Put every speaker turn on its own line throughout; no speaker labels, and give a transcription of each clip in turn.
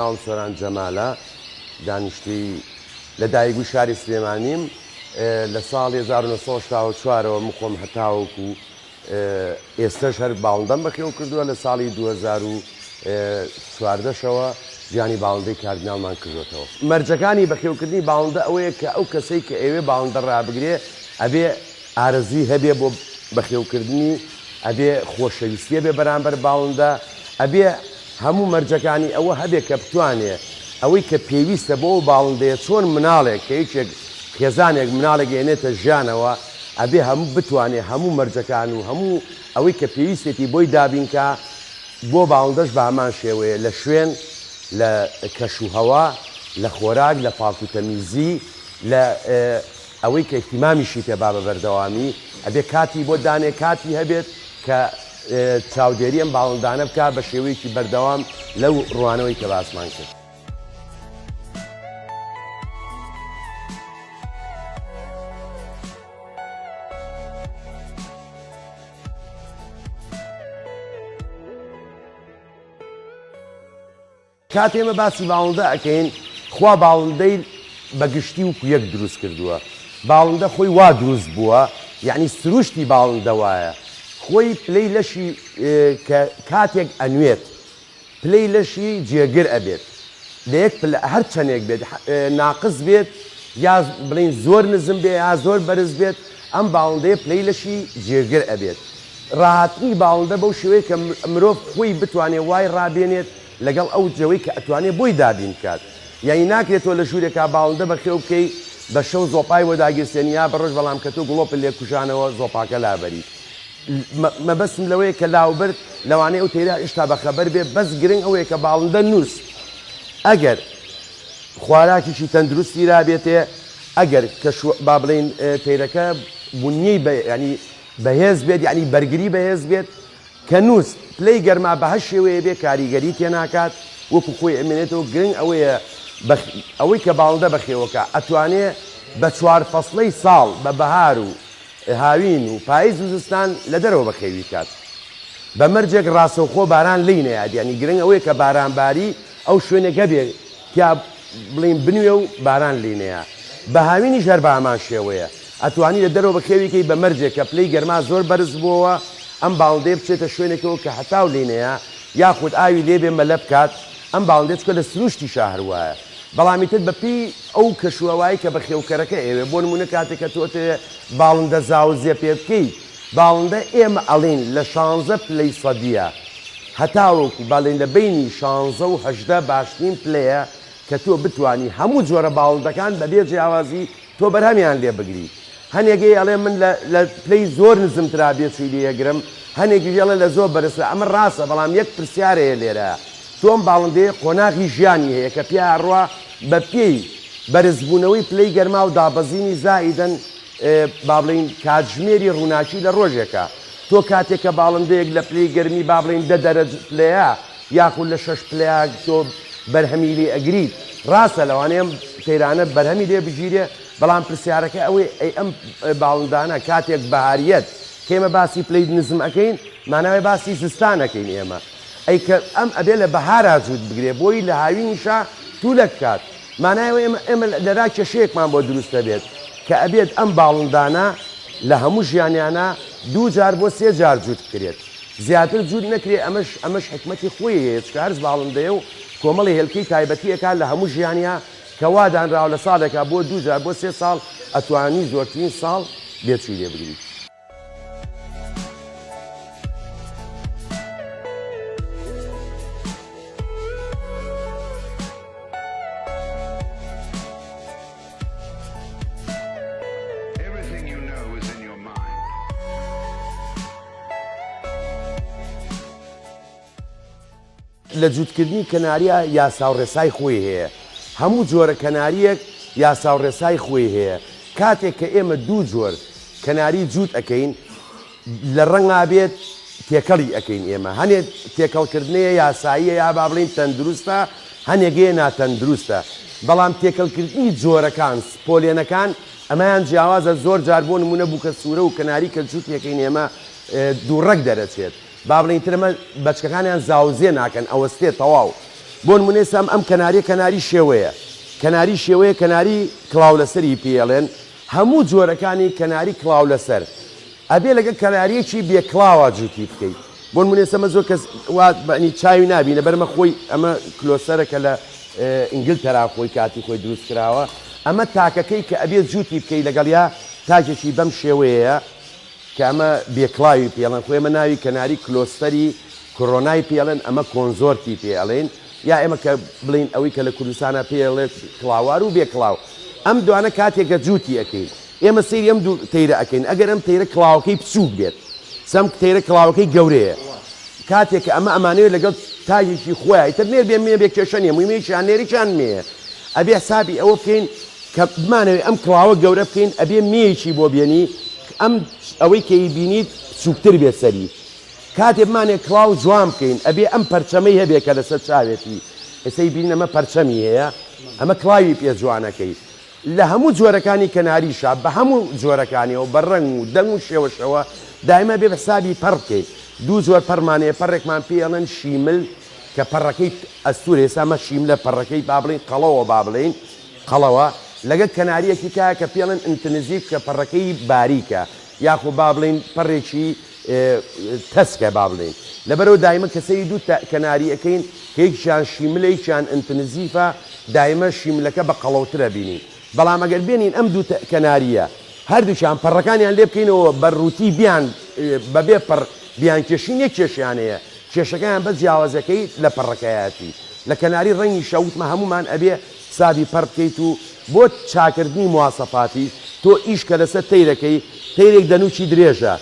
ناوم سۆران جەمالە، دانیشتووی لە دایکبووی شاری سلێمانیم. لە ساڵی 1984 ەوە من خۆم هەتاوەکو ئێستەش هەر باڵندەم بەخێو کردووە، لە ساڵی 2014 شەوە گیانی باڵندەی کاردیناڵمان کردۆتەوە. مەرجەکانی بەخێوکردنی باڵندە ئەوەیە کە ئەو کەسەی کە ئەیەوێ باڵندە ڕابگرێ ئەبێ ئارەزووی هەبێ بۆ بەخێوکردنی، ئەبێ خۆشەویستی هەبێ بەرامبەر باڵندە، ئەبێ هەموو مەرجەکانی ئەوە هەبێ کە بتوانێ ئەوەی کە پێویستە بۆ ئەو باڵندەیە چۆن مناڵێک کە یەکێک خێزانێک مناڵێک ئێنێتە ژیانەوە ئەبێ هەموو بتوانێ هەموو مەرجەکان و هەموو ئەوەی کە پێویستێتی بۆی دابین کا بۆ باڵندەش بە هەمان شێوەیە لە شوێن لە کەش و هەوا لە خۆراک لە پاک و تەمیزی لە ئەوەی کە ئیهتیمامیشی پێ با بە بەردەوامی ئەبێ کاتی بۆ دانێ کاتی هەبێت کە چاودێری ئەم باڵندانە بکا بە شێوەیەکی بەردەوام لەو ڕوانەوەی کە باسمان کرد. کاتێ ئێمە باسی باڵندە ئەکەین خوا باڵندەی بە گشتی وکو یەک دروست کردووە باڵندە خۆی وا دروست بووە یەعنی سروشتی باڵندە وایە خۆی پلەی لەشی کە کاتێک ئەنوێت پلەی لەشی جێگر ئەبێت لە یەک پلە هەر چەنێک بێت ناقس بێت یا بڵێین زۆر نزم بێ یا زۆر بەرز بێت ئەم باڵندەیە پلەی لەشی جێگر ئەبێت ڕاهاتنی باڵندە بەو شێوەیە کە مرۆڤ خۆی بتوانێت وای ڕابێنێت لەگەڵ ئەو جەوەی کە ئەتوانێ بۆی دابین بکات یانی ناکرێت تۆ لە ژوورێکا باڵندە بەخێو بکەی بە شەو زۆپای بۆ داگیرسێنی یا بە ڕۆژ بەڵام کە تۆ گڵۆپت لێ کوژانەوە زۆپاکە لابەری مەبەستم لەوەیە کە لاوبرد لەوانەیە ئەو تەیرە هێشتا بەخەبەر بێ بەس گرنگ ئەوەیە کە باڵندە نووست ئەگەر خواراکیشی تەندروستی رابێتێ ئەگەر کەش با بڵێین تەیرەکە بونیەی بە یانی بەهێز بێت یانی بەرگری بەهێز بێت کە نووست پلەی گەرما بە هەر شێوەیە بێ کاریگەری تێناکات وەکو خۆی ئەمێنێتەوە گرنگ ئەوەیە ئەوەی کە باڵندە بەخێوەکا ئەتوانێ بە چوار فەسڵەی ساڵ بە بەهار و هاوین و پایز و زستان لە دەرەوە بەخێوی کات بە مەرجێک ڕاستەوخۆ باران لێی نەیات یانی گرنگ ئەوەیە کە باران باری ئەو شوێنێک هەبێ تیا بڵێین بنوێ و باران لێی نەیا بە هاوینیش هەر بە هەمان شێوەیە ئەتوانی لە دەرەوە بەخێوی کەی بە مەرجێک کە پلەی گەرما زۆر بەرز بۆوە ئەم باڵندەیە بچێتە شوێنێکەوە کە هەتاو لێی نەیا یاخود ئاوی لێ بێ مەلە بکات ئەم باڵندەیە چونکە لە سروشتیشا هەر وایە بەڵام ئیتر بە پێی ئەو کەشوهەوای کە بەخێوکەرەکە ئەیەوێ بۆ نموونە کاتێک کە تۆ ئەتەوێ باڵندە زاوزێ پێ بکەی باڵندە ئێمە ئەڵێین لە شانزە پلەی سەدیە هەتاوەکو باڵێین لە بەینی شانزە و 18 باشترین پلەیە کە تۆ بتوانی هەموو جۆرە باڵندەکان بەبێ جیاوازی تۆ بەرهەمیان لێ بگری هەنێک هەیە ئەڵێ من لە لە پلەی زۆر نزمترا بێچووی لێ ئەگرم هەنێکیش ئەڵێ لە زۆر بەرزترا ئەمە ڕاستە بەڵام یەک پرسیار هەیە لێرە تۆ ئەم باڵندەیە قۆناغی ژیانی هەیە کە پیا ئەڕوا بە پێی بەرزبوونەوەی پلەی گەرما و دابەزینی زائیدەن با بڵێین کاتژمێری ڕووناکی لە ڕۆژێکا تۆ کاتێک کە باڵندەیەک لە پلەی گەرمی با بڵێین دە دەرەج پلەیە یاخود لە شەش پلەیا تۆ بەرهەمی لێ ئەگریت ڕاستە لەوانەیە ئەم تەیرانە بەرهەمی لێ بگیرێ بەڵام پرسیارەکە ئەوەیە ئەی ئەم باڵندانە کاتێک بەهاریەت کە ئێمە باسی پلەی نزم ئەکەین ماناوێ باسی زستان ئەکەین ئێمە ئەی کە ئەم ئەبێ لە بەهارا جووت بگرێ بۆی لە هاوینیشا تولەک کات مانای ئەوەیە ئێمە ئێمە لەرا کێشەیەکمان بۆ دروست ئەبێت کە ئەبێت ئەم باڵندانە لە هەموو ژیانیانا دوو جار بۆ سێ جار جووت بکرێت زیاتر جووت نەکرێ ئەمەش ئەمەش حیکمەتی خۆی هەیە چونکە هەرس باڵندەیە و کۆمەڵی هێلکەی تایبەتی ئەکات لە هەموو ژیانیا کە وا دانراوە لە ساڵێکا بۆ دوو جار بۆ سێ ساڵ ئەتوانی زۆرترین ساڵ بێچووی لێ بگری. لە جووتکردنی کەناریا یاسا و ڕێسای خۆی هەیە، هەموو جۆرە کەنارییەک یاسا و ڕێسای خۆی هەیە، کاتێک کە ئێمە دوو جۆر کەناری جووت ئەکەین لە ڕەنگا بێت تێکەڵی ئەکەین ئێمە هەنێ تێکەڵکردنەیە یاساییە یا با بڵێین تەندروستە هەنێک هەیە ناتەندروستە بەڵام تێکەڵکردنی جۆرەکان پۆلێنەکان ئەمەیان جیاوازە زۆر جار بۆ نموونە بووکە سوورە و کەناری کە جووتێکەین ئێمە دوو ڕەگ دەرەچێت با بڵێین تر ئەمە بەچکەکانیان زاوزێ ناکەن ئەوەستێ تەواو. بۆ نمونە ئێستا ئەم کەناریە کەناری شێوەیە کەناری شێوەیە کەناری کڵاو لەسەری پێی ئەڵێن هەموو جۆرەکانی کەناری کڵاو لەسەر ئەبێ لەگەڵ کەناریەکی بێ کڵاوە جووتی بکەی بۆ نمونە ئێستا مە زۆر کەس وا بەنی چاوی نابینە بەرمە خۆی ئەمە کلۆسەرە کە لە ئینگلتەرا خۆی کاتی خۆی دروست کراوە ئەمە تاکەکەی کە ئەبێ جووتی بکەی لەگەڵیا تاکێکی بەم شێوەیەیە کە ئەمە بێ کڵاوی پێ ئەڵێن خۆ ئێمە ناوی کەناری کلۆستەری کۆرۆنای پێ ئەڵێن ئەمە کۆنزۆرتی پێ ئەڵێن یا ئێمە کە بڵێین ئەوەی کە لە کوردستانا پێ ئەڵێت کڵاوار و بێ کڵاو ئەم دوانە کاتێک کە جووتی ئەکەین ئێمە سەیری ئەم دوو تەیرە ئەکەین ئەگەر ئەم تەیرە کڵاوەکەی بچووک بێت سەم تەیرە کڵاوەکەی گەورەیە کاتێک کە ئەمە ئەمانەوێت لەگەڵ تاجێکی خۆیان ئیتر نێر بێ مێ بێ کێشە نییە مویمەیەکیان نێرێکیان مێیە ئەبێ حسابی ئەوە بکەین کە بمانەوێت ئەم کڵاوە گەورە بکەین ئەبێ مێیەکی بۆ بێنی ئەم ئەوەی کە ئەیبینیت بچووکتر بێت سەری کاتێ بمانەوێت کڵاو جوان بکەین ئەبێ ئەم پەرچەمەی هەبێ کە لەسەر چاوێتی ئێستا ئەیبینین ئەمە پەرچەمی هەیە ئەمە کڵاوی پێ جوانەکەی لە هەموو جۆرەکانی کەناریشا بە هەموو جۆرەکانیەوە بە ڕەنگ و دەنگ و شێوەشەوە دایمە بێ حسابی پەڕ بکەین دوو جۆر پەڕمان هەیە پەڕێکمان پێی ئەڵێن شیمل کە پەڕەکەی ئەستوورە ئێستا ئەمە شیملە پەڕەکەی با بڵێین قەڵەوە با بڵێین قەڵەوە لەگەڵ کەناریەکی کە کە پێی ئەڵێن ئنتنزیف کە پەڕەکەی باریکە یاخۆ با بڵێین پەڕێکی تەسکە با بڵێین لەبەرئەوە دایمە کە سەیری دوو کەناری ئەکەین کە یەکیان شیملە یەکیان ئنتنزیفە دایمە شیملەکە بە قەڵەوتر ئەبینین بەڵام ئەگەر بێنین ئەم دوو کەناریە هەردووکیان پەڕەکانیان لێ بکەینەوە بە ڕووتی بیان بەبێ پەڕ بیانکێشین یەک کێشیان هەیە کێشەکەیان بەس جیاوازەکەی لە پەڕەکەیەتی لە کەناری ڕەنگیشا وتمە هەموومان ئەبێ حسابی پەڕ بکەیت و بۆ چاکردنی مواسەفاتیش تۆ ئیش کە لەسەر تەیرەکەی تەیرێک دەنوکی درێژە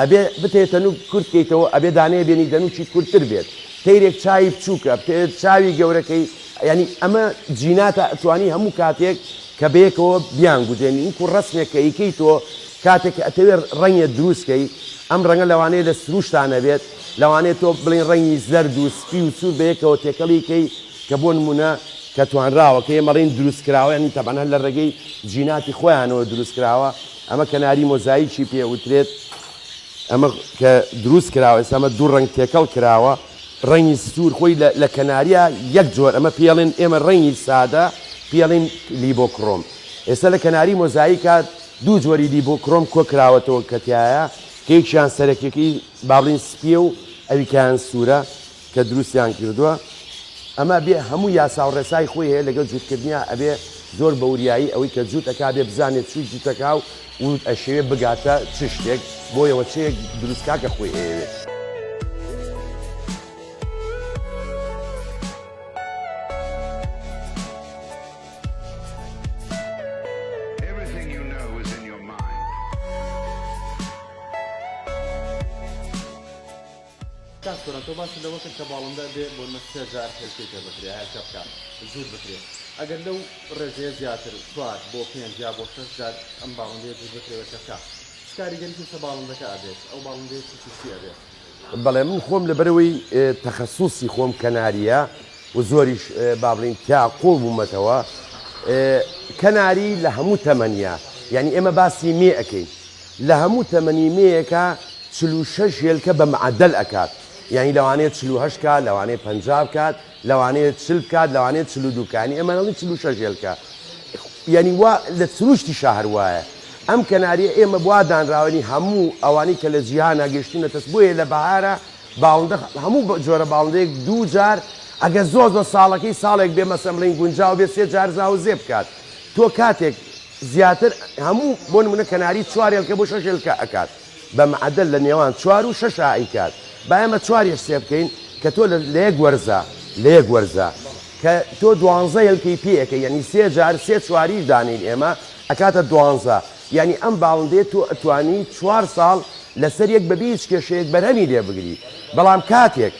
ئەبێ بتەوێ تەنوک کورت کەیتەوە ئەبێ دانەیە بێنی دەنوکی کورتتر بێت تەیرێک چاوی بچوکە بتەوێت چاوی گەورەکەی یانی ئەمە جیناتە ئەتوانی هەموو کاتێک کە بەیەکەوە بیان گوجێنی وکو ڕەسمێک کە ئەیکەی تۆ کاتێک کە ئەتەوێ ڕەنگێ دروست کەی ئەم ڕەنگە لەوانەیە لە سروشتا نەبێت لەوانەیە تۆ بڵێن ڕەنگی زەرد و سپی و سوور بەیەکەوە تێکەڵی کەی کە بۆ نموونە کە توانراوە کە ئێمە ڵێین دروست کراوە یانی تەبعەن هەر لە ڕێگەی جیناتی خۆیانەوە دروست کراوە ئەمە کەناری مۆزایکی پێ وترێت ئەمە کە دروست کراوە ئێستا ئەمە دوو ڕەنگ تێکەڵ کراوە ڕەنگی سوور خۆی لە کەناریا یەک جۆر ئەمە پێڵێن ئێمە ڕەنگی سادە پێڵین لیبۆکرۆم ئێستا لە کەناری مۆزایکا دوو جۆری لیبۆکرۆم کۆ کراوەتەوە کە تایە کە یەکیان سەرەکیەکەی با بڵێین سپیە و ئەویکیان سوورە کە دروستیان کردووە ئەمە ئەبێ هەموو یاسا و ڕێسای خۆی هەیە لەگەڵ جووتکردنیا ئەبێ زۆر بە وریایی ئەوەی کە جووت ئەکا بێ بزانێت چووی جووتەکا و و ئەشەوێ بگاتە چ شتێک بۆیەوە چێک دروست کا کە خۆی ئەیەوێت.
کاک سۆران تۆ باست لەوە کرد کە باڵندە ئەبێ بۆ نمونە سێ جار هێلکەی پێ بکرێ هێلکە بکا جووت بکرێ ئەگەر لەو ڕێژەیە زیاتر چوار بۆ پێنج یا بۆ شەش جار ئەم باڵندەیە جووت بکرێ هێلکە بکا چ کاریگەریی لەسەر باڵندەکە ئەبێت ئەو باڵندەیە تووشی چی ئەبێت؟
بەڵێ من خۆم لەبەرئەوەی تەخەسوسی خۆم کەناریە و زۆریش با بڵێین تیا قوڵ بوومەتەوە کەناری لە هەموو تەمەنیا یانی ئێمە باسی مێ ئەکەین لە هەموو تەمەنی مێیەکا 46 هێلکە بە معەدەل ئەکات یانی لەوانەیە 48 کات لەوانەیە 50 بکات لەوانەیە 40 بکات لەوانەیە 42 بکات یانی ئێمە ئەڵێین 46 هێلکە یانی وا لە سروشتیشا هەر وایە ئەم کەناریە ئێمە وا دانراوە یانی هەموو ئەوانەی کە لە جیهانا گەشتوونەتە بۆیە لە بەهارا باڵندە هەموو جۆرە باڵندەیەک دوو جار ئەگەر زۆر زۆر ساڵەکەی ساڵێک بێ مەسەن بڵێین گونجاو بێ سێ جار زاوزێ بکات تۆ کاتێک زیاتر هەموو بۆ نمونە کەناری چوار هێلکە بۆ شەش هێلکە ئەکات بە معەدەل لە نێوان چوار و شەشا ئەیکات با ئێمە چواریش سێ بکەین کە تۆ لە یەک وەرزا لە یەک وەرزا کە تۆ دوانزە هێلکەی پێ ئەکەی یانی سێ جار سێ چواریش دانێین ئێمە ئەکاتە دوانزە یانی ئەم باڵندەیە تۆ ئەتوانی چوار ساڵ لەسەر یەک بەبێ هیچ کێشەیەک بەرهەمی لێ بگری بەڵام کاتێک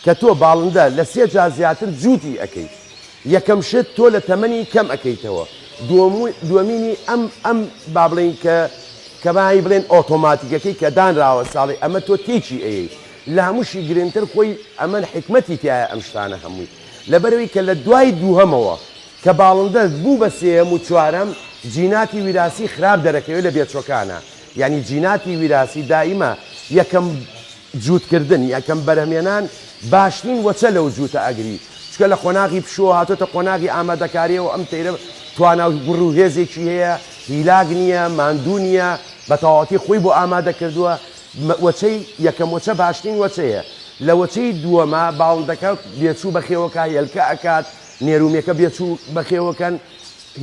کە تۆ باڵندە لە سێ جار زیاتر جووتی ئەکەی یەکەم شت تۆ لە تەمەنی کەم ئەکەیتەوە دووەمینی ئەم ئەم با بڵێین کە کە بای بڵێن ئۆتۆماتیکەکەی کە دانراوە ساڵی ئەمە تۆ تێکی ئەیەی لە هەمووشی گرنگتر خۆی ئەمە حیکمەتی تیایە ئەم شتانە هەمووی لەبەرئەوەی کە لە دوای دووهەمەوە کە باڵندە بوو بە سێیەم و چوارەم جیناتی ویراسی خراپ دەرەکەوێت لە بێچوەکانا یانی جیناتی ویراسی دایمە یەکەم جووت کردن یەکەم بەرهەمێنان باشترین وەچە لەو جووتە ئەگری. چونکە لە قۆناغی پشووە هاتۆتە قۆناغی ئامادەکاریەوە ئەم تەیرە توانا و گوڕ و هێزێکی هەیە هیلاک نییە ماندوو نییە بە تەواوەتی خۆی بۆ ئامادە کردووە وەچەی یەکەم وەچە باشترین وەچەیە لە وەچەی دووەما باڵندەکە بێچوو بەخێوەکە هێلکە ئەکات نێرومێکە بێچوو بەخێوەکەن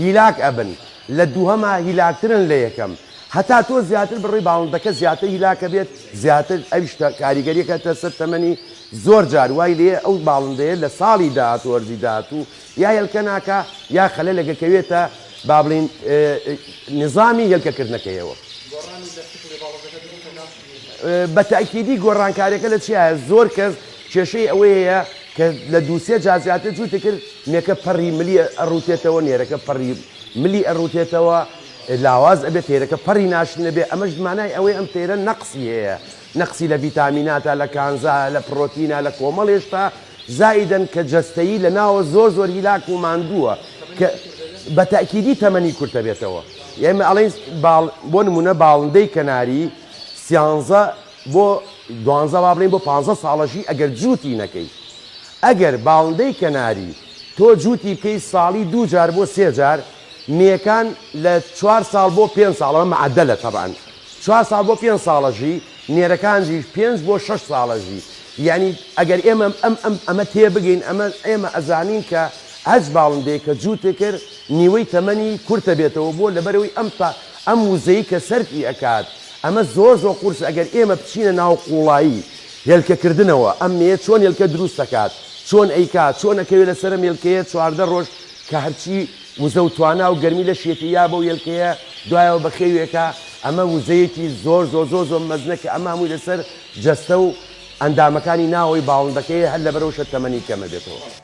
هیلاک ئەبن لە دووهەما هیلاکترن لە یەکەم هەتا تۆ زیاتر بڕۆی باڵندەکە زیاتر هیلاکە بێت زیاتر ئەویش کاریگەریەکە کاتە سەر تەمەنی زۆر جار وای لێ ئەو باڵندەیە لە ساڵی داهاتوو وەرزی داهاتوو یا هێلکە ناکا یا خەلەلێک ئەکەوێتە با بڵێین نیزامی هێلکە کردنەکەیەوە.
گۆڕانی لە شکڵی باڵندەکە دروست دەکا؟
بە تەئکیدی گۆڕانکاریەکە لە چیایە زۆر کەس کێشەی ئەوەی هەیە کە لە دوو سێ جار زیاتر جووتی کرد مێکە پەڕی ملی ئەڕووتێتەوە نێرەکە پەڕی ملی ئەڕووتێتەوە لاواز ئەبێت تەیرەکە پەڕی ناشرین ئەبێ ئەمەش مانای ئەوەی ئەم تەیرە نەقسی هەیە نەقسی لە ڤیتامیناتا لە کانزا لە پڕۆتینا لە کۆمەڵێ شتا زائیدەن کە جەستەیی لە ناوە زۆر زۆر هیلاک و ماندووە کە بە تەئکیدی تەمەنی کورتەبێتەوە ئێمە ئەڵێین باڵ بۆ نمونە باڵندەی کەناری سیانزە بۆ دوانزە با بڵێین بۆ پانزە ساڵەژی ئەگەر جووتی نەکەی ئەگەر باڵندەی کەناری تۆ جووتی بکەی ساڵی دوو جار بۆ سێ جار مێکان لە چوار ساڵ بۆ پێنج ساڵ ئەمە معەدەلە تەبعەن چوار ساڵ بۆ پێنج ساڵەژی نێرەکانیش پێنج بۆ شەش ساڵەژی یانی ئەگەر ئێمە ئەم ئەم ئەمە تێبگەین ئەمە ئێمە ئەزانین کە هەچ باڵندەیەک کە جووتێ کرد نیوەی تەمەنی کورتە بێتەوە بۆ لەبەرئەوەی ئەم تا ئەم وزەی کە سەرفی ئەکات ئەمە زۆر زۆر قورسە ئەگەر ئێمە بچینە ناو قوڵایی هێلکە کردنەوە ئەم مێیە چۆن هێلکە دروست ئەکات چۆن ئەیکات چۆن ئەکەوێ لەسەر ئەم هێلکەیە 14 ڕۆژ کە هەرچی وزە و توانا و گەرمی لەشیەتی یا بەو هێلکەیە دوایەوە بەخێویەکا ئەمە وزەیەکی زۆر زۆر زۆر زۆر مەزنە کە ئەمە هەمووی لەسەر جەستە و ئەندامەکانی ناوەوەی باڵندەکەیە هەر لەبەرئەوەشە تەمەنی کەمەبێتەوە.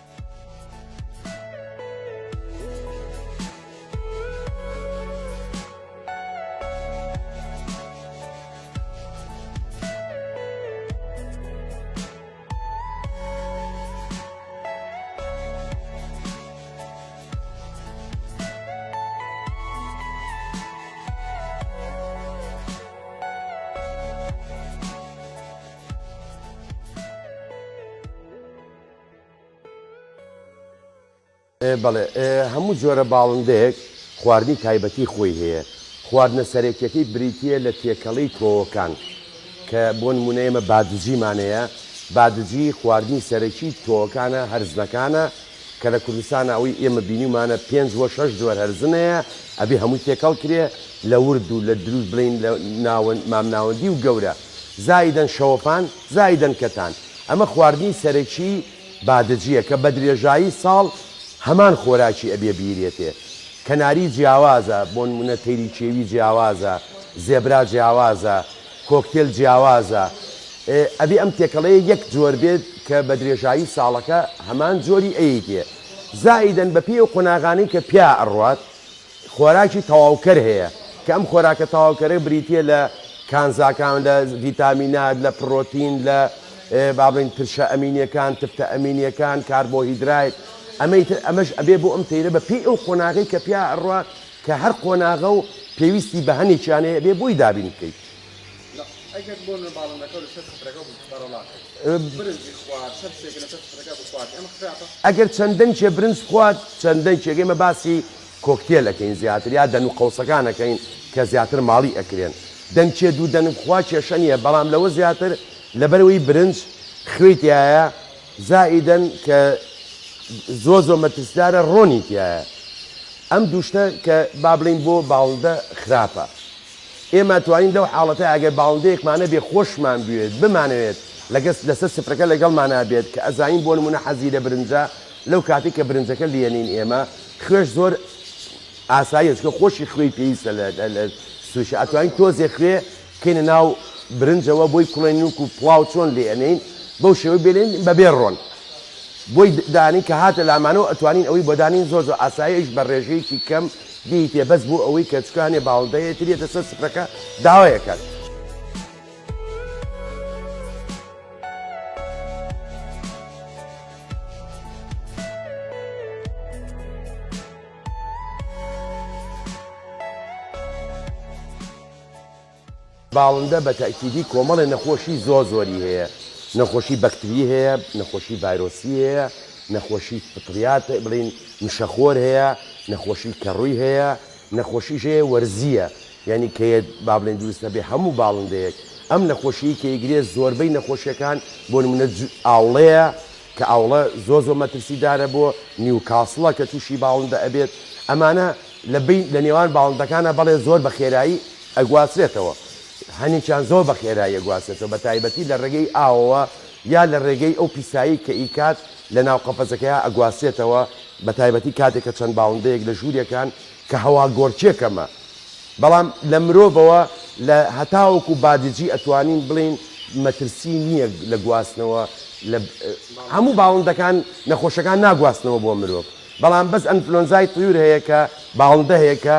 بەڵێ هەموو جۆرە باڵندەیەک خواردنی تایبەتی خۆی هەیە، خواردنە سەرەکیەکەی بریتیە لە تێکەڵەی تۆوەکان کە بۆ نمونە ئێمە بادجیمان هەیە، بادجی خواردنی سەرەکی تۆوەکانە هەرزنەکانە کە لە کوردستانا ئەوەی ئێمە بینیومانە پێنج بۆ شەش جۆر هەرزن هەیە ئەبێ هەمووی تێکەڵ کرێ لە ورد و لە دروست بڵێین لە ناوەند مامناوەندی و گەورە زائیدەن شەوەفان زائیدەن کەتان ئەمە خواردنی سەرەکی بادجیە کە بەدرێژایی ساڵ هەمان خۆراکی ئەبێ بیرێتێ کەناری جیاوازە بۆنمونە تەیری کێوی جیاوازە زێبرا جیاوازە کۆکتێل جیاوازە ئەبێ ئەم تێکەڵەیە یەک جۆر بێت کە بەدرێژایی ساڵەکە هەمان جۆری ئەیەیتێ زائیدەن بەپێی ئەو قۆناغانەی کە پیا ئەڕوات خۆراکی تەواوکەر هەیە کە ئەم خۆراکە تەواوکەرە بریتییە لە کانزاکان، لە ڤیتامینات، لە پڕۆتین، لە با بڵێین ترشە ئەمینیەکان، تفتە ئەمینیەکان، کاربۆهیدرایت، ئەمەی تر ئەمەش ئەبێ بۆ ئەم تەیرە بە پێی ئەو قۆناغەی کە پیا ئەڕوا کە هەر قۆناغە و پێویستی بە هەنێکیان هەیە ئەبێ بۆی دابین بکەیت.
ئەگەر بۆ نمونە باڵندەکە لەسەر سفرەکە بەڕەڵا کرد برنجی خوارد هەر شتێک لەسەر سفرەکە بخوات ئەمە خراپە؟
ئەگەر چەند دەنکێ برنج بخوات چەند دەنکێک ئێمە باسی کۆکتێل ئەکەین زیاتر یا دەن و قەوسەکان ئەکەین کە زیاتر ماڵی ئەکرێن دەنکێ دوو دەنک بخوا کێشە نییە بەڵام لەوە زیاتر لەبەرئەوەی برنج خوێی تیایە زائیدەن کە زۆر زۆر مەترسیدارە ڕۆنی تیایە ئەم دوو شتە کە با بڵێین بۆ باڵندە خراپە ئێمە توانین لەو حاڵەتە ئەگەر باڵندەیەکمان هەبێ خۆشمان بوێت بمانەوێت لەگەس لەسەر سفرەکە لەگەڵمانا بێت کە ئەزانین بۆ نمونە حەزی لە برنجە لەو کاتەی کە برنجەکە لێنین ئێمە خوێش زۆر ئاساییە چونکە خۆشی خوێی پێویستە لە سوشی ئەتوانین تۆزێ خوێ بکەینە ناو برنجەوە بۆی کوڵێنین وەکو پڵاو چۆن لێ ئەنێین بەو شێوەی بێلێن بەبێ ڕۆن بۆی دانین کە هاتە لامانەوە ئەتوانین ئەوەی بۆ دانین زۆر زۆر ئاساییش بە ڕێژەیەکی کەم بیتێ بەس بۆ ئەوەی کە چونکە هەنێ باڵندەیە تر یەتە سەر سفرەکە داوای ئەکات. باڵندە بە تەئکیدی کۆمەڵێ نەخۆشی زۆر زۆری هەیە، نەخۆشی بەکتری هەیە، نەخۆشی ڤایرۆسی هەیە، نەخۆشی فطریات بڵێین مشەخۆر هەیە، نەخۆشی کەڕووی هەیە، نەخۆشیش هەیە وەرزییە یانی کە یەت با بڵێین دروست نەبێ هەموو باڵندەیەک ئەم نەخۆشیی کە ئەیگرێ زۆربەی نەخۆشیەکان بۆ نمونە ئاوڵەیە کە ئاوڵە زۆر زۆر مەترسیدارە بۆ نیوکاسڵە کە تووشی باڵندە ئەبێت ئەمانە لە بین لە نێوان باڵندەکانە بەڵێ زۆر بە خێرایی ئەگواسرێتەوە هەنێکیان زۆر بە خێرایی ئەگواسێتەوە بە تایبەتی لە ڕێگەی ئاوەوە یا لە ڕێگەی ئەو پیسایی کە ئیکات لە ناو قەفەزەکەیا ئەگواسرێتەوە بە تایبەتی کاتێک کە چەند باڵندەیەک لە ژوورێکان کە هەوا گۆڕکێ کەمە بەڵام لە مرۆڤەوە لە هەتاوەکو بادجی ئەتوانین بڵێین مەترسی نییە لە گواستنەوە لە هەموو باڵندەکان نەخۆشەکان ناگواستنەوە بۆ مرۆڤ بەڵام بەس ئەنفلۆنزای طیور هەیە کە باڵندە هەیە کە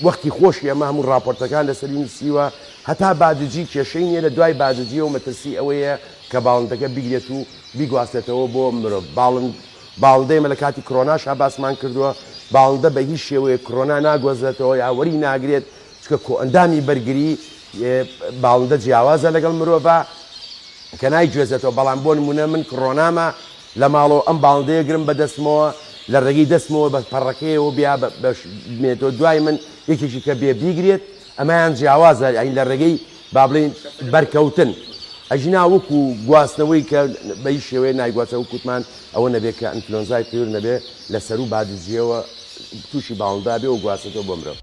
وەختی خۆشی ئەمە هەموو ڕاپۆرتەکان لەسەری نووسیوە هەتا بادجی کێشەی نییە لە دوای بادجیەوە مەترسی ئەوەیە کە باڵندەکە بیگرێت و بیگواستێتەوە بۆ مرۆڤ باڵند باڵندە ئێمە لە کاتی کرۆناشا باسمان کردووە، باڵندە بە هیچ شێوەیەک کرۆنا ناگۆزرێتەوە یا وەری ناگرێت، چونکە کۆئەندامی بەرگری باڵندە جیاوازە لەگەڵ مرۆڤا کە نایگوێزێتەوە، بەڵام بۆ نموونە من کرۆنامە لە ماڵەوە ئەم باڵندەیە گرم بە دەستمەوە لە ڕێگەی دەستمەوە بە پەڕەکەیەوە بیا بمێنێتەوە دوای من یەکێکی کە بێ بیگرێت ئەمەیان جیاوازە یانی لە ڕێگەی با بڵێین بەرکەوتن ئەگینا وەکو گواستنەوەی کە بە هیچ شێوەیە نایگوازێت وەکو وتمان ئەوە نەبێ کە ئەنفلۆنزای طیور نەبێ لە سەروو بادجیەوە تووشی باڵندا بێ و گواستێتەوە بۆ مرۆڤ.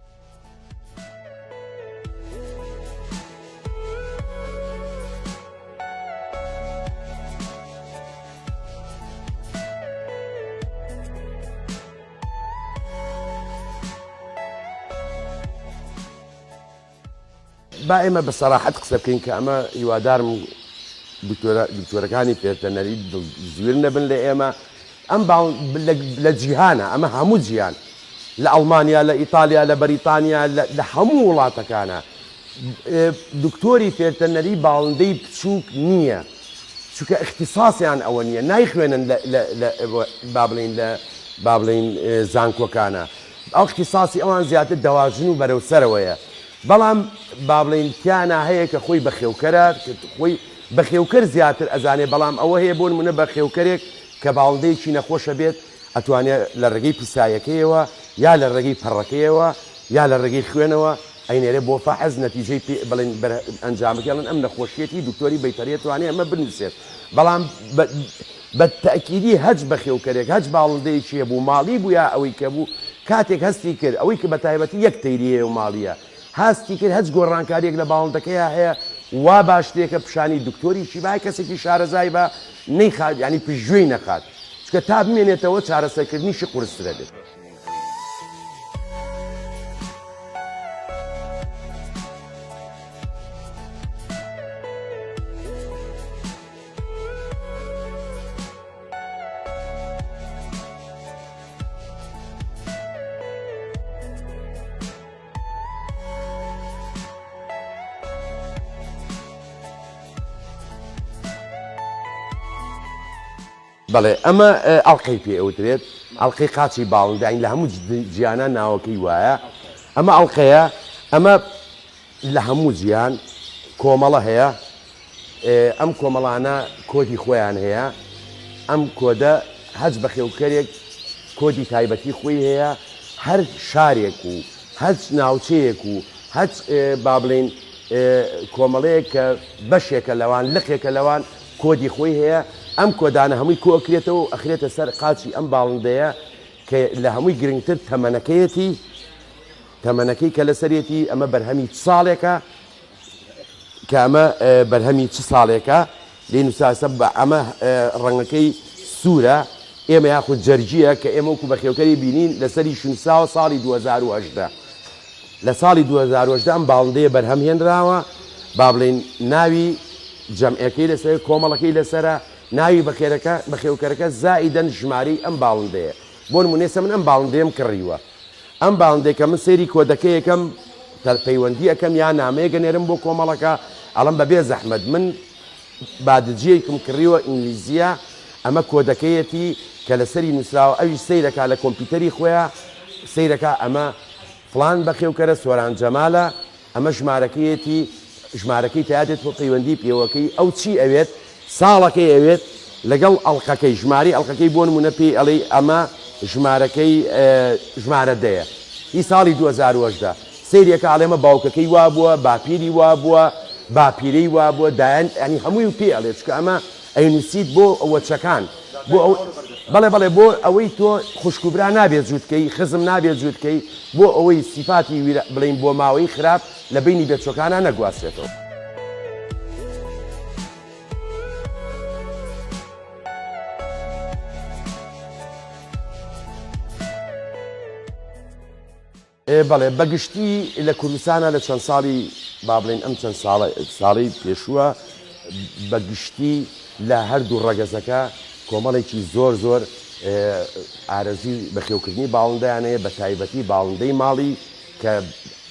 با ئێمە بە سەراحەت قسە بکەین کە ئەمە هیوادارم دکتۆرەکانی فێرتەنەری زویر نەبن لە ئێمە ئەم لە جیهانە ئەمە هەموو جیهان لە ئەڵمانیا لە ئیتالیا لە بەریتانیا لە هەموو وڵاتەکانە دکتۆری فێرتەنەری باڵندەی بچووک نییە چونکە ئیختیساسیان ئەوە نییە نایخوێنن با بڵێین لە با بڵێین زانکۆکانە ئەو اختصاصی ئەوان زیاتر دەواجن و بەرەو سەرەوەیە بەڵام با بڵێین تیانا هەیە کە خۆی بەخێوکەرە خۆی بەخێوکەر زیاتر ئەزانێ بەڵام ئەوە هەیە بۆ نمونە بەخێوکەرێک کە باڵندەیەکی نەخۆشە بێت ئەتوانێ لە ڕێگەی پیسایەکەیەوە یا لە ڕێگەی پەڕەکەیەوە یا لە ڕێگەی خوێنەوە ئەینێرێ بۆ فەحس نەتیجەی پێ بڵێن بەر ئەنجامەکەی ئەڵێن ئەم نەخۆشیەتی دکتۆری بەیتەری ئەتوانێ ئەمە بنووسێت بەڵام بە بە تەئکیدی هەچ بەخێوکەرێک هەچ باڵندەیەکی هەبوو ماڵی بوو یا ئەوەی کە بوو کاتێک هەستی کرد ئەوەی کە بە تایبەتی یەک تەیری هەیە و ماڵیە هەستی کرد هەچ گۆڕانکاریەک لە باڵندەکەیا هەیە وا باشترێکە پیشانی دکتۆریکی با کەسێکی شارەزای با نەیخات یانی پشتگوێی نەخات چونکە تا بمێنێتەوە چارەسەرکردنیشی قورسترە بێت. بەڵێ ئەمە ئەڵقەی پێ ئەوترێت ئەڵقەی قاچی باڵندە لە هەموو جیانە ناوەکەی وایە ئەمە ئەڵقەیە ئەمە لە هەموو جیان کۆمەڵە هەیە ئەم کۆمەڵانە کۆدی خۆیان هەیە، ئەم کۆدە هەچ بەخێوکەرێک کۆدی تایبەتی خۆی هەیە، هەر شارێک و هەچ ناوچەیەک و هەچ با بڵێین کۆمەڵەیەک کە بەشێکە لەوان، لقێکە لەوان کۆدی خۆی هەیە، ئەم کۆدانە هەمووی کۆئەکرێتەوە و ئەخرێتە سەر قاچی ئەم باڵندەیە کە لە هەمووی گرنگتر تەمەنەکەیەتی، تەمەنەکەی کە لەسەرێتی ئەمە بەرهەمی چ ساڵێکە، کە ئەمە بەرهەمی چ ساڵێکە لێی نووساسە بە ئەمە ڕەنگەکەی سوورە ئێمە یاخود جەرگییە کە ئێمە وەکو بەخێوکەری بینین لەسەری شنووسراوە ساڵی 2018 لە ساڵی 2018 ئەم باڵندەیە بەرهەم هێنراوە با بڵێین ناوی جەمعەکەی لەسەر کۆمەڵەکەی لەسەرە ناوی بەخێرەکە بەخێوکەرەکە زائیدەن ژمارەی ئەم باڵندەیە بۆ نموونە ئێستا من ئەم باڵندەیەم کڕیوە ئەم باڵندەی کە من سەیری کۆدەکەی ئەکەم پەیوەندی ئەکەم یا نامەیەک ئەنێرم بۆ کۆمەڵەکە ئەڵێم بەبێ زەحمەت من بادجیەکم کڕیوە ئینگلیزیە ئەمە کۆدەکەیەتی کە لەسەری نووسراوە ئەویش سەیرەکا لە کۆمپیوتەری خۆیا سەیرەکا ئەمە فڵان بەخێوکەرە سۆران جەمالە ئەمە ژمارەکەیەتی ژمارەکەی تیا دێت تۆ پەیوەندی پێوەکەی ئەو چی ئەوێت ساڵەکەی ئەوێت. لەگەڵ ئەڵقەکەی ژمارەی ئەڵقەکەی بۆ نمونە پێی ئەڵێی ئەمە ژمارەکەی ژمارە دەیە هی ساڵی 2018 سەیرێکە ئەڵێ ئەمە باوکەکەی وابووە باپیری وابووە باپیرەی وابووە دایان ینی هەمووی پێ ئەڵێ چونکە ئەمە ئەینوسیت بۆ وەچەکان بۆ ئەو بەڵێ بەڵێ بۆ ئەوەی تۆ خوشک و برا نابێت جووت کەی خزم نابێت جووت کەی بۆ ئەوەی سیفاتی ویرا بڵێین بۆماوەیی خراپ لە بەینی بێچوەکانا نەگواسترێتەوە. بەڵێ بە گشتی لە کوردستانا لە چەند ساڵی با بڵێین ئەم چەند ساڵە ساڵەی پێشووە بە گشتی لە هەردوو ڕەگەزەکە کۆمەڵێکی زۆر زۆر ئارەزووی بەخێوکردنی باڵندەیان هەیە بە تایبەتی باڵندەی ماڵی کە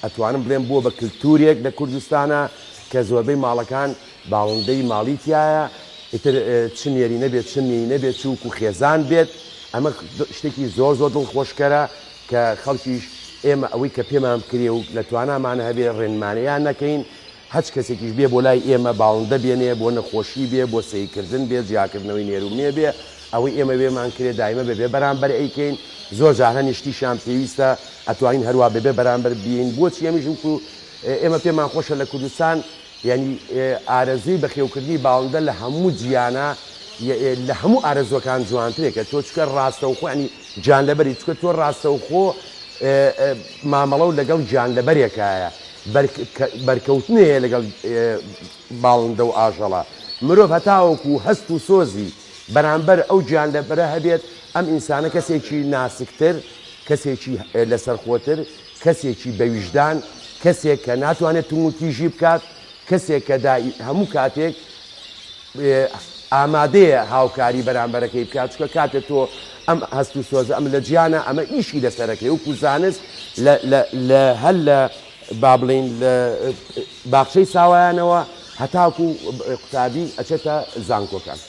ئەتوانم بڵێم بووە بە کلتورێک لە کوردستانا کە زۆربەی ماڵەکان باڵندەی ماڵی تیایە ئیتر چ نێرینە بێت چ مێینە بێت چ وەکو خێزان بێت ئەمە شتێکی زۆر زۆر دڵخۆشکەرە کە خەڵکیش ئێمە ئەوەی کە پێمان بکرێ و لە توانامان هەبێ ڕێنمانیان نەکەین هەچ کەسێکیش بێ بۆ لای ئێمە باڵندە بێنێ بۆ نەخۆشی بێ بۆ سەیرکردن بێ جیاکردنەوەی نێر و مێ بێ ئەوەی ئێمە وێمان کرێ دایمە بە بێ بەرامبەر ئەیکەین زۆر جار هەنێ شتیشیان پێویستە ئەتوانین هەروا بەبێ بەرامبەر بیەین بۆچی ئەمیش وەکو ئێمە پێمان خۆشە لە کوردستان یانی ئارەزووی بەخێوکردنی باڵندە لە هەموو جیانا لە هەموو ئارەزووەکان جوانترێکە تۆ چکە ڕاستەوخۆ ینی گیانلەبەری چکە تۆ ڕاستەوخۆ مامەڵە و لەگەڵ گیانلەبەرێکایە بەرکەوتنێ هەیە لەگەڵ باڵندە و ئاژەڵە مرۆڤ هەتاوەکو هەست و سۆزی بەرامبەر ئەو گیانلەبەرە هەبێت ئەم ئینسانە کەسێکی ناسکتر کەسێکی لەسەرخۆتر کەسێکی بەویژدان، کەسێک کە ناتوانێت توندوتیژی بکات، کەسێک کە هەموو کاتێک ئامادەیە هاوکاری بەرامبەرەکەی بکات، چونکە کاتێک تۆ ئەم هەست و سۆزە ئەم لە جیانە ئەمە ئیشی لەسەرەکەی وەکو زانست لە هەر لە با بڵێین لە باخچەی ساوایانەوە هەتاکو قوتابی ئەچێتە زانکۆکان.